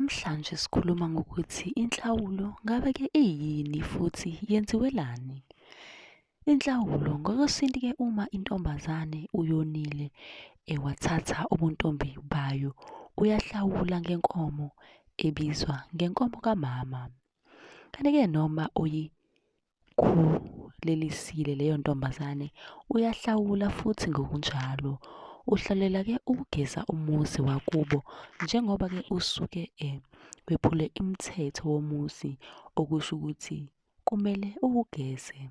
Namhlanje sikhuluma ngokuthi inhlawulo ngabe-ke iyini futhi yenziwelani? Inhlawulo ngokwesintu-ke uma intombazane uyonile wathatha ubuntombi bayo, uyahlawula ngenkomo ebizwa ngenkomo kamama. Kanti-ke noma uyikhulelisile leyo ntombazane, uyahlawula futhi ngokunjalo. Uhlawulela-ke ukugeza umuzi wakubo njengoba-ke usuke wephule imithetho womuzi, okusho ukuthi kumele uwugeze.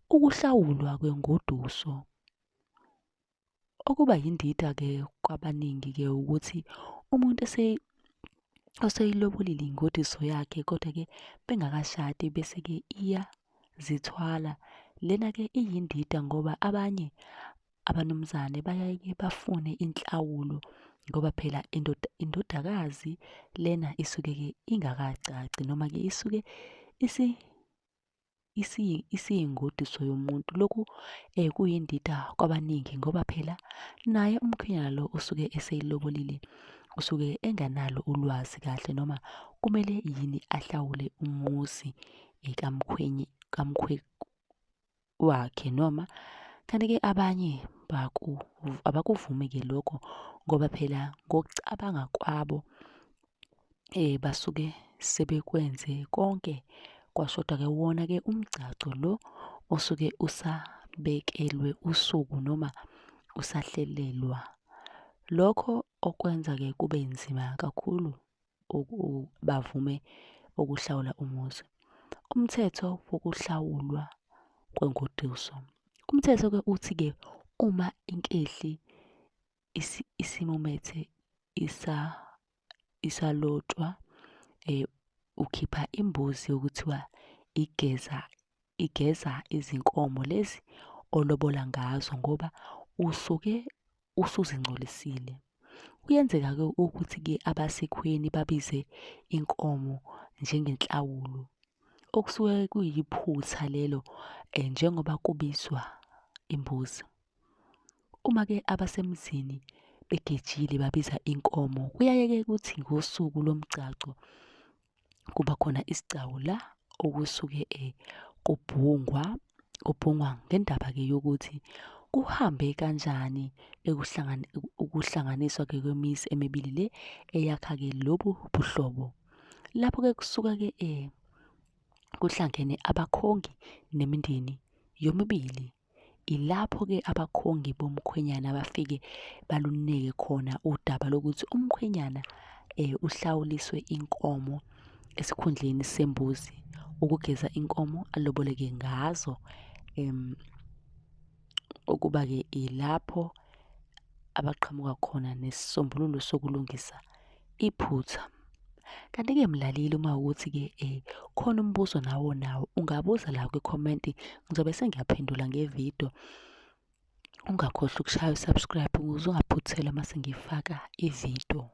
Ukuhlawulwa kwengoduso. Okuba yindida-ke kwabaningi-ke ukuthi umuntu oseyilobolile ingoduso yakhe, kodwa-ke bengakashadi bese-ke iyazithwala. Lena-ke iyindida ngoba abanye abanumzane bayaye bafune inhlawulo ngoba phela indodakazi lena isuke-ke ingakagcagci noma-ke isuke isiyingoduso yomuntu. Lokhu kuyindida kwabaningi ngoba phela naye umkhwenyana lo osuke eseyilobolile usuke enganalo ulwazi kahle noma kumele yini ahlawule umuzi kamkhwe wakhe noma. Kanti-ke abanye abakuvumi-ke lokho ngoba phela ngokucabanga kwabo basuke sebekwenze konke kwashoda-ke wona-ke umgcagco lo osuke usabekelwe usuku noma usahlelelwa. Lokho okwenza-ke kube nzima kakhulu bavume ukuhlawula umuzi. Umthetho wokuhlawulwa kwengoduso. Umthetho-ke uthi-ke uma inkehli isimumethe isalotshwa ukhipha imbuzi okuthiwa igeza, igeza izinkomo lezi olobola ngazo ngoba usuke usuzingcolisile. Kuyenzeka-ke ukuthi-ke abasekhweni babize inkomo njengenhlawulo, okusuke kuyiphutha lelo njengoba kubizwa imbuzi. Uma-ke abasemzini begejile babiza inkomo, kuyaye-ke kuthi ngosuku lomgcagco kuba khona isigcawu la okusuke kubhungwa, kubhungwa ngendaba-ke yokuthi kuhambe kanjani ukuhlanganiswa-ke kwemizi emibili le eyakha-ke lobu buhlobo. Lapho-ke kusuka-ke kuhlangene abakhongi nemindeni yomibili. Ilapho-ke abakhongi bomkhwenyana bafike baluneke khona udaba lokuthi umkhwenyana uhlawuliswe inkomo esikhundleni sembuzi, ukugeza inkomo aloboleke ngazo. Ukuba-ke ilapho abaqhamuka khona nesisombululo sokulungisa iphutha. Kanti-ke mlaleli uma kuwukuthi-ke khona umbuzo nawe onawo, ungabuza la kwikhomenti ngizobe sengiyaphendula ngevidiyo. Ungakhohlwa ukushaya u-subscribe ukuze ungaphuthelwa uma sengifaka ividiyo.